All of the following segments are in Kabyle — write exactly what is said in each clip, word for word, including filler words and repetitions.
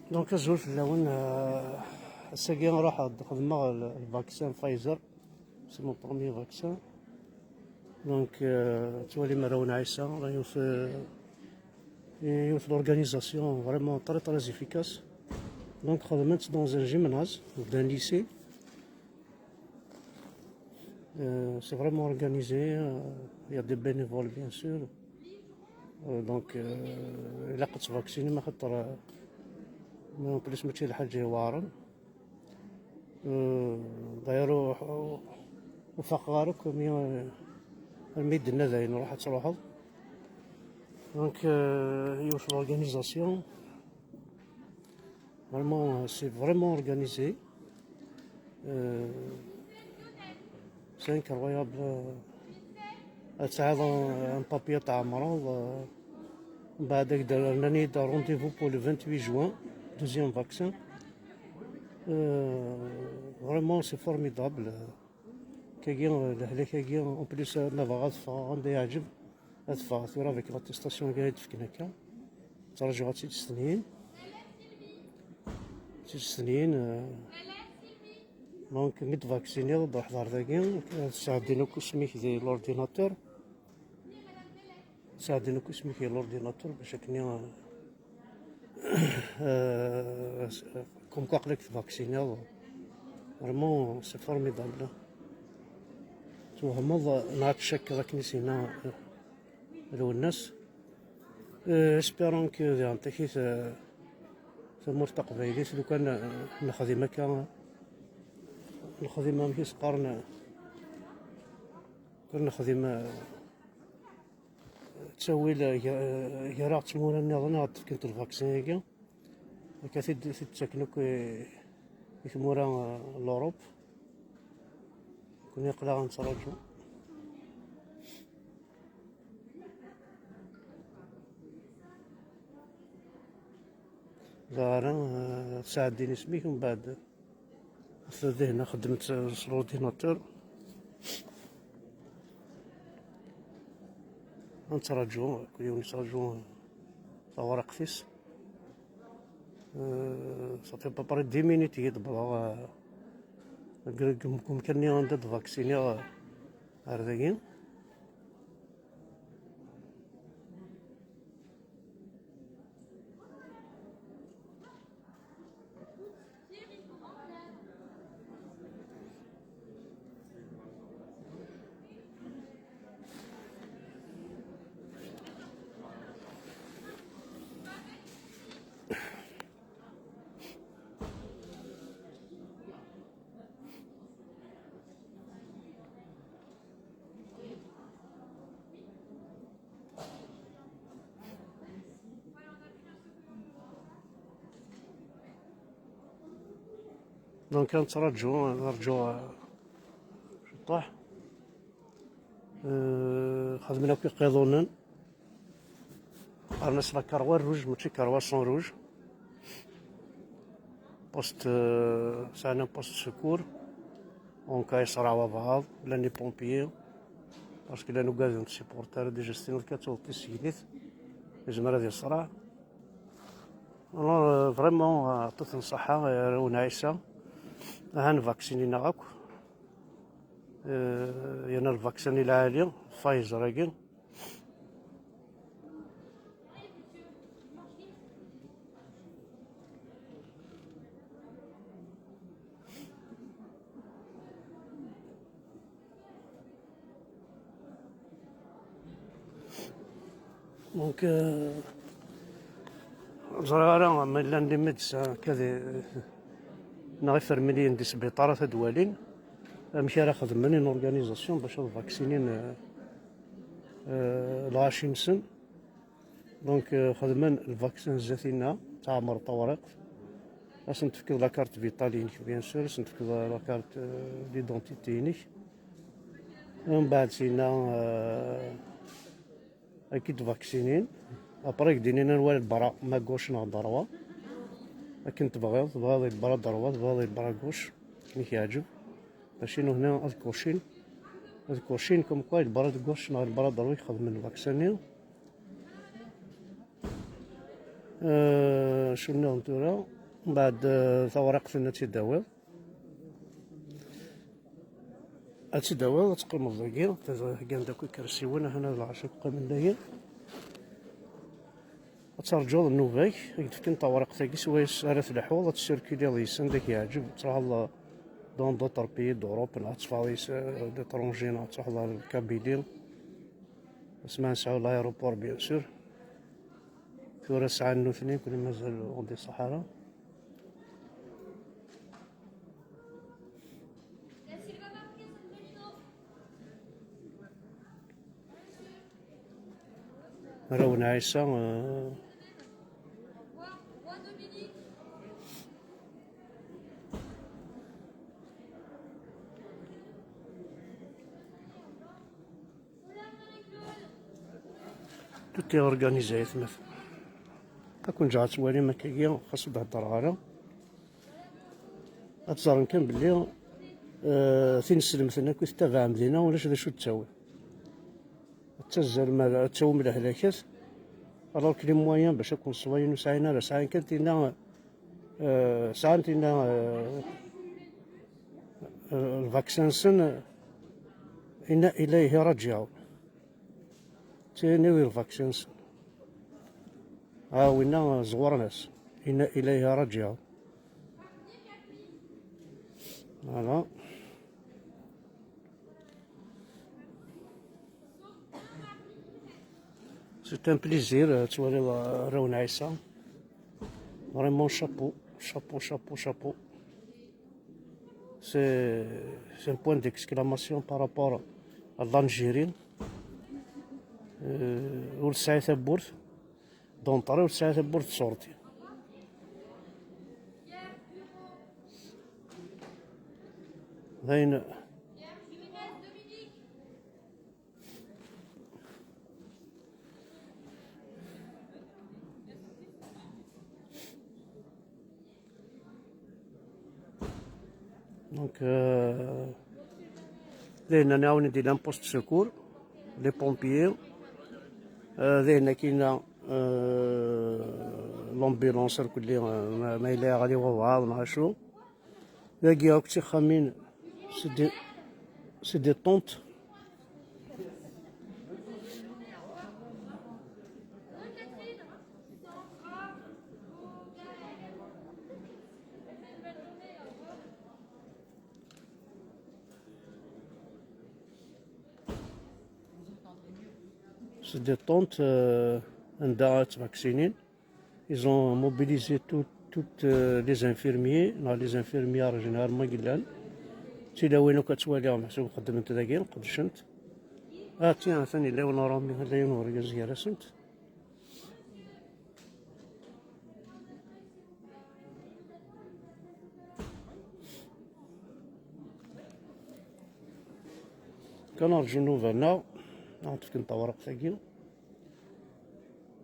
Donc, azul fell-awen. Euh, ass-agi ruḥeɣ-d xedmeɣ le, le vaccin Pfizer. C'est mon premier vaccin. Donc, euh, ttwalim arraw n Ɛisa, la yiwet, euh, yiwet l'organisation vraiment très, très efficace. Donc, xedmen-tt dans un gymnase, d'un lycée. Euh, c'est vraiment organisé, euh, il y a des bénévoles, bien sûr. Euh, donc, euh, ilaq ad tvaksinem, axaṭer, euh, en plus, mačči d lḥaǧa iweɛren. Euh, d'ailleurs, ur, ur, ur faqeɣ ara akk mi, euh, armi d-nna dayen, ruḥ ad truḥeḍ. Donc, euh, yiwet l'organisation. Vraiment, euh, c'est vraiment organisé. Euh, c'est incroyable. Euh, ad tesɛiḍ un, un papier tɛemmreḍ, euh, mbeɛd ad k-d-rnan-id rendez-vous pour le vingt-huit juin, deuxième vaccin. Euh, vraiment, c'est formidable. Kagi, euh, lehlak-agi, en plus, euh, ma bɣiɣ ad ffɣeɣ anda yeɛǧeb, ad ffɣeɣ tura avec l'attestation-agi i d-fken akka. Ttrajuɣ ad tt-id-stenyin. Ad tt-id-stenyin, euh, donc, mi d-vaksiniḍ, ad d-ruḥeḍ ar dagi, ad sɛeddin akk isem-ik di l'ordinateur. Sɛeddin akk isem-ik di l'ordinateur bac akken, euh, euh, comme quoi aql-ak tvaksiniḍ. Vraiment, c'est formidable. Twehmeḍ neɣ ad tcakkeḍ akken i s-yenna, euh, Lwennas. Euh, espérons que diɣen takit, euh, tamurt taqbaylit, lukan, euh, nexdim akka, nexdim amek i s-qqaren, euh, lukan nexdim, euh, ttawil, euh, ga-, euh, gar-aɣ d tmura nniḍen ad ɣ-d-fkent lvaksin-agi. Akka tid, tid ttaken akk i, i tmura, eh, n l'Europe. Kuni aql-aɣ nettraǧu. Dɣa ara, eh, sɛeddin isem-ik, mbeɛd dihin xeddmet s l'ordinateur. Nettraǧu, kul yiwen yettraǧu tawriqt-is. Euh, ça fait à peu près dix minutes i d-wwḍeɣ, euh, deg, deg, deg umkan-nni anda d-vaksiniɣ, euh, ar dagi. Donc, nettraǧu, nerǧu, euh, ciṭṭaḥ. Euh, xedmen akk iqiḍunen. Qqaren-as la croix rouge, mačči croissant rouge. Poste, euh, sɛan poste secours. Donc, ay ṣraɛ wabɛaḍ, llan les pompiers. Parce que llan ugaden supporter, déjà tessneḍ kan tuɣeḍ tissegnit. Yezmer ad yeṣreɛ. Alors, euh, vraiment, euh, ɛṭit-ten ṣṣeḥḥa, euh, arraw n Ɛisa. Ahan vaksinin-aɣ akk. Euh, yerna lvaksin i lɛali, Pfizer-agi. Donc, euh, ur ẓriɣ ara ma llan les médecins akka di, neɣ ifermliyen di sbiṭar ad walin amek ara xedmen une organisation bac ad vaksinin, euh, euh, lɣaci-nsen. Donc, euh, xedmen lvaksin zdat-inna, ttɛemmer tawriqt. Ad sen-tefkeḍ la carte vitale-inek, bien sûr, ad sen-tefkeḍ la carte, euh, d'identité-inek. Mbeɛd sinna, euh, ad k-id-vaksinin. Après, ad k-d-inin anwa lebra, ma gauche neɣ droit. Akken tebɣiḍ, tebɣiḍ lebra droit, tebɣiḍ lebra gauche, akken i k-yeɛǧeb. Mačči nehna ad kucin. Ad kucin, comme quoi, lebra de gauche neɣ lebra droit i xedmen lvaksin-nni. Euh, Acu nniḍen tura? Mbeɛd, eh, tawriqt-nni ad tt-id-tawiḍ. Ad tt-id-tawiḍ, ad teqqimeḍ dagi. Heggan-d akk ikersiwen, ahan ad lɛac akk qqimen dagi. Ad terǧuḍ nnuba-k, ad k-d-fken tawriqt-agi, swayes ara tleḥḥuḍ, ad tessirkuliḍ yes-s anda k-yeɛǧeb, ad truḥeḍ dans d'autres pays d'Europe, neɣ ad teffɣeḍ yes-s, euh, d'étranger, neɣ ad truḥeḍ ɣer Kabylie. Asma nesɛu l'aéroport, bien sûr. Tura sɛan nutni, nekkni mazal ur d-iṣaḥ ara. Rawen Ɛisa, euh, Tout est organisé, aytmaten. Ad ken-ǧǧeɣ ad twalim akkagi, xas ur d-heddreɣ ara. Ad teẓrem kan belli, eh, tineslemt-nni akk i tettabaɛem dinna, ulac d acu d-ttawi. Ad tazzalem, ad tawim lehlakat. Alors que les moyens bac ad ken-ṣwayen ur sɛin ara, sɛan kan tinna, eh, sɛan tinna, eh, eh, lvaksin-nsen, inna ilayhi raǧiɛun. Tini di lvaksin-nsen. Ah, winna ẓewren-as. Inna ilayhi raǧiɛun. Voilà. C'est un plaisir, euh, ad twaliḍ, euh, Rawen Ɛisa. Vraiment, chapeau, chapeau, chapeau, chapeau. C'est, c'est un point d'exclamation par rapport à l'Algérie. Euh, ur tesɛi tawwurt d'entrée, ur tesɛi tawwurt de sortie. D ayen. Donc, euh, d ayen nɛawen di l'un poste de secours, les pompiers, euh, d ayen akkin, euh, l'ambulance, irkelli, euh, ma, ma yella yeɣli wabɛaḍ neɣ acu. Dagi akk d tixxamin, c'est des, c'est des tentes. C'est des tentes, euh, anda ad ttvaksinin. Ils ont mobilisé tout, toutes, euh, les infirmiers, neɣ les infirmières généralement i yellan. Tilawin akk ad twaliɣ, meḥsub xeddment dagi, qeddcent. Ah, tiens, atan yella yiwen uṛumi, yella yiwen urgaz gar-asent. Kan rǧu nnuba-nneɣ, ad ɣ-d-fken tawriqt-agi.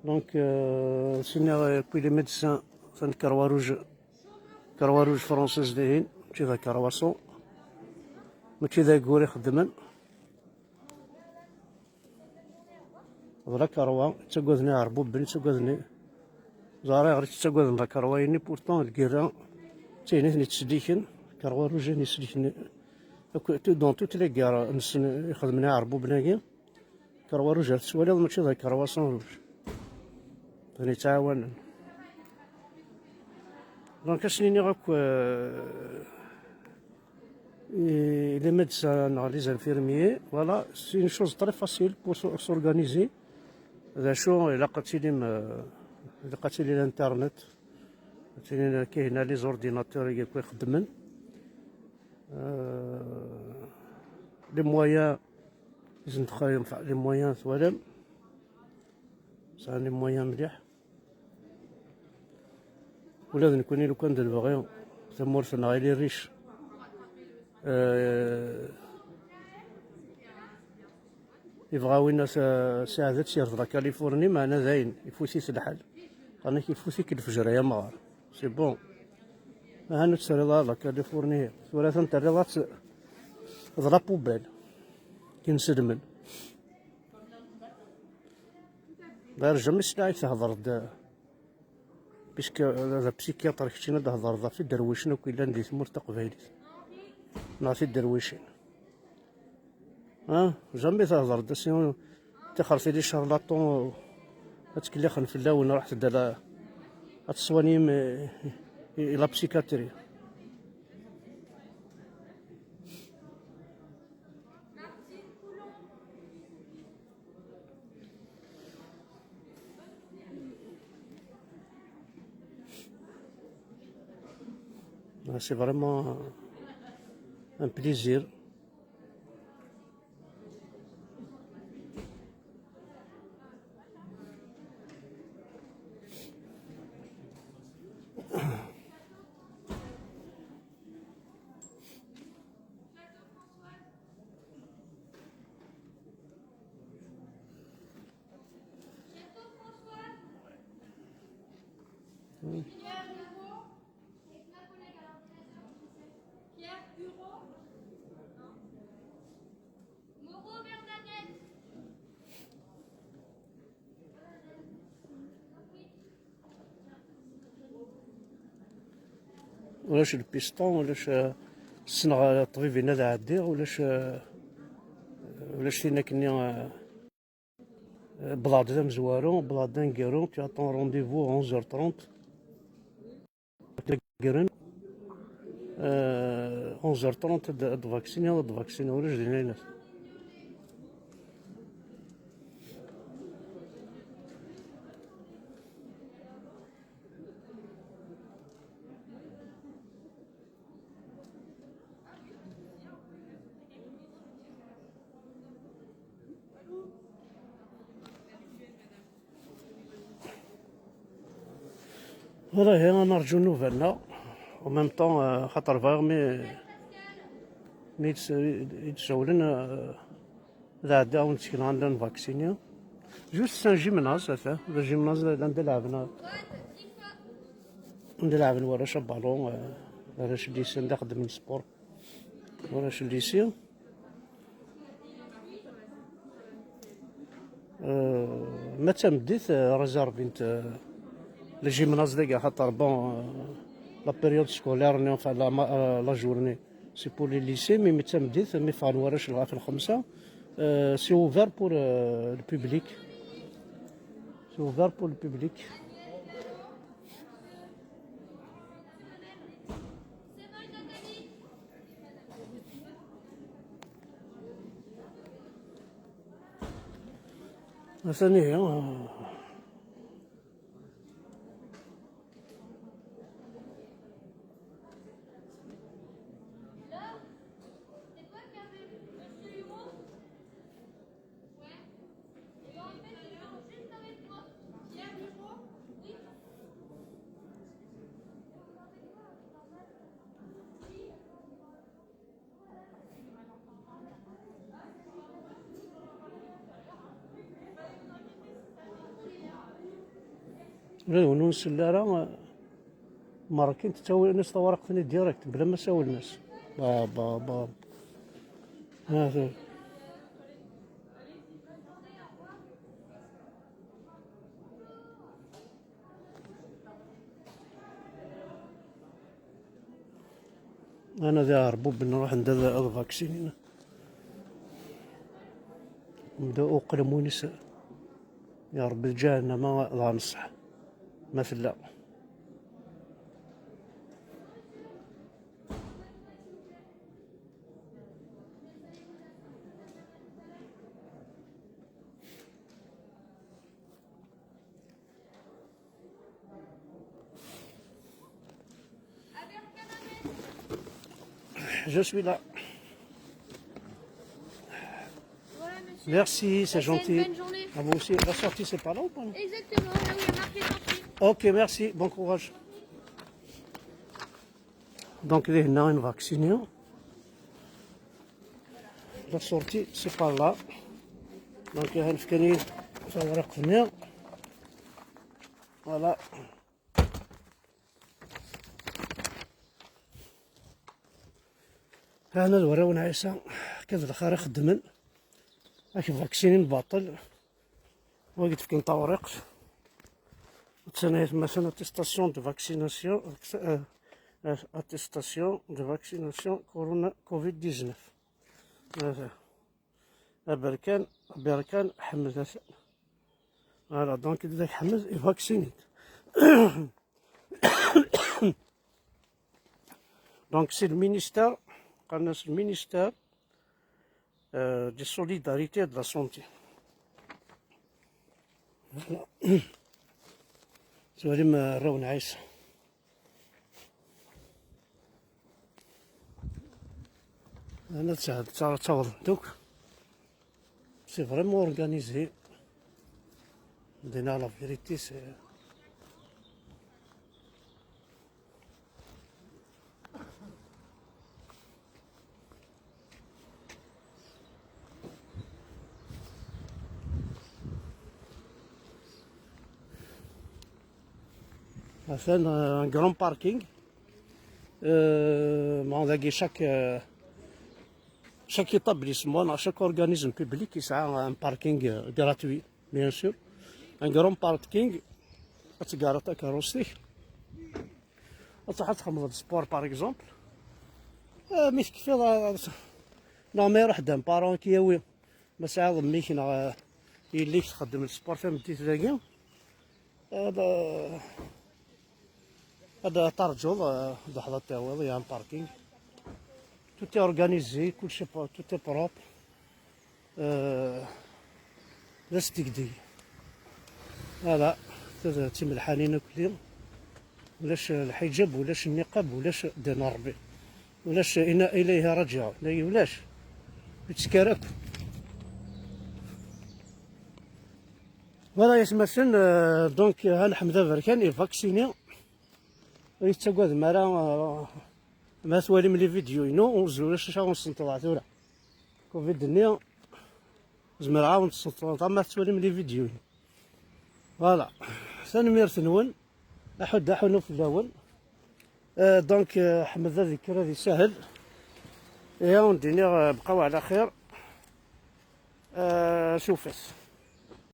Donc, euh, sinon, euh, puis les médecins, c'est une Croix-Rouge, Croix-Rouge française dihin, mačči d akerwaṣu, mačči d aggur i xeddmen. D lakerwa, ttagaden iɛerbuben, ttagaden i-, ẓriɣ ur ttagaden lakerwa-ini, pourtant lgirra d tin i ten-yettselliken, Croix-Rouge i ten-yesselliken. Akk, tout, dans toutes les guerres, nsen i xedmen iɛerbuben-agi. Croix-Rouge, ar tettwaliḍ, mačči d akerwa sans rouge. D ayen yettɛawanen. Donc, ad sen-iniɣ akk, euh, et les médecins, neɣ les infirmiers, voilà, c'est une chose très facile pour s-, s'organiser. D acu, ilaq ad tilim, euh, ilaq ad tili l'internet, ad tilin kahina les ordinateurs i akk ixeddmen. Euh, les moyens, ils ont très, enfin, les moyens, twalam. Sɛan les moyens mliḥ. Ula d nekkni, lukan d lebɣi, tamurt-nneɣ ili riche. Euh, yebɣa winna s-, sseɛd ad tt-yerr d la Californie, meɛna dayen, ifut-it lḥal. Qqaren-ak ifut-ik lefjer ay amɣar. C'est bon. Ahan ur tt-terriḍ ara d la Californie. Tura atan terriḍ-tt d la poubelle. Kinselmen. D'ailleurs, jamais sliɣ-ak thedreḍ-d. Puisque d apsikyatr keččini, ad d-thedreḍ ɣef iderwicen akk yellan di tmurt taqbaylit, neɣ tiderwicin. Ah, jamais tehder-d, a si, tixer tili charlatan, ad ttkellixen fell-awen, ruḥet-d ala, ad teswanim, eh, i, i la psychiatrie. Ah, c'est vraiment un plaisir. Ulac lpisṭun, ulac, eh, ssneɣ, eh, ṭṭbib-in ad ɛeddiɣ, ulac, eh, ulac tin akkenni, eh, Blad d amezwaru, blad d aneggaru, tu attends rendez-vous à onze heures trente. Gren, euh, onze heures trente ad, ad vacciniɣ, ad vacciniɣ, ulac din aynas. Voilà, ad nerǧu nnuba-nneɣ. En même temps, euh, xaṭer bɣiɣ mi, mi d-, i d-sawlen, euh, ad ɛeddiɣ ad wen-d-sekneɣ anda nvaksini. Juste c'est un gymnase, ata, d agymnase anda leɛben, anda leɛben warrac abalun, euh, warrac n lycée, anda xeddmen sport. Warrac n lycée. Euh, ma d tameddit, euh, réservent, euh, le gymnase dagi, xaṭer, bon, euh, la période scolaire, enfin, la ma-, euh, la journée, c'est pour les lycées, mais ma d tameddit, mi ffɣen warrac ɣef lxemsa, euh, c'est ouvert pour, euh, le public. C'est ouvert pour le public. Atan ihi. Ula d win ur nsell ara, merkin ttawin-as tawriqt-nni direct, bla ma sawlen-as. Ba, ba, ba. Ha, ta-, Anadi ɣer Buben, ruḥen-d ad, ad vaksinin. Mda uqlem win is-, ya Ṛebbi, ǧahennama dɣa neṣṣeḥ ma tella. Je suis là. Voilà, monsieur. Merci, c'est gentil. Passez une bonne journée. À vous aussi. La sortie, c'est par là ou pas ? Exactement, là où il y a marqué sortie. Ok, merci. Bon courage. Donc, il y a une vaccine. La sortie, c'est par là. Donc, il y a une fenêtre. Voilà. Hana d warraw n Ɛisa, akka d lxir i xeddmen. Ak vaksinin baṭel, wa i d-fkan tawriqt. Attestation de vaccination, euh, euh, attestation de vaccination corona covid dix-neuf. Euh, Aberkan, Aberkan Ḥmed Ḥasan. Voilà, donc il est vacciné. Donc c'est le ministère, c'est le ministère euh, de solidarité et de la santé. Voilà. Tettwalim arraw n Ɛisa. Ana ttaɣ-, ttaɣ-, ttaɣeḍ donc. C'est vraiment organisé. Dinna la vérité, c'est Enfin, un grand parking. Euh, bon, chaque, euh, chaque établissement, chaque organisme public, il a un parking euh, gratuit, bien sûr. Un grand parking, tu gares ta carrosserie. Tu as un sport, par exemple. Euh, mais ce qui fait, euh, non, mais il y a un parent qui est oui. Ma tesɛiḍ mmi-k neɣ, eh, yelli-k txeddem sport tameddit dagi, ad, ad tarǧuḍ, eh, ad d-tawiḍ, il y a un parking. Tout est organisé, كلشي pro-, tout est propre. Eh, d asdegdeg. Voilà, d timelḥanin akk. Ulac lḥiǧab, ulac nniqab, ulac ddin n Ṛebbi. Ulac inna ilayhi raǧiɛun. Dagi ulac. Yettekkar akk. Voilà, yesmasen, euh, donc, ha Ḥmed Aberkan est vacciné. Ur yettagadem ara, euh, ma twalim les vidéos-inu, ur zlu ulac acu ur nsenṭeḍ tura. Covid-nni, zemreɣ ad wen-d-ssenṭeḍ ma twalim les vidéos-inu. Voilà. Tanemmirt-nwen. Aḥuddu aḥunnu fell-awen. Euh, donc, euh, Ḥmed ad yekker ad isahel. Et on dit, euh, بقاو على خير. Euh, شوفت.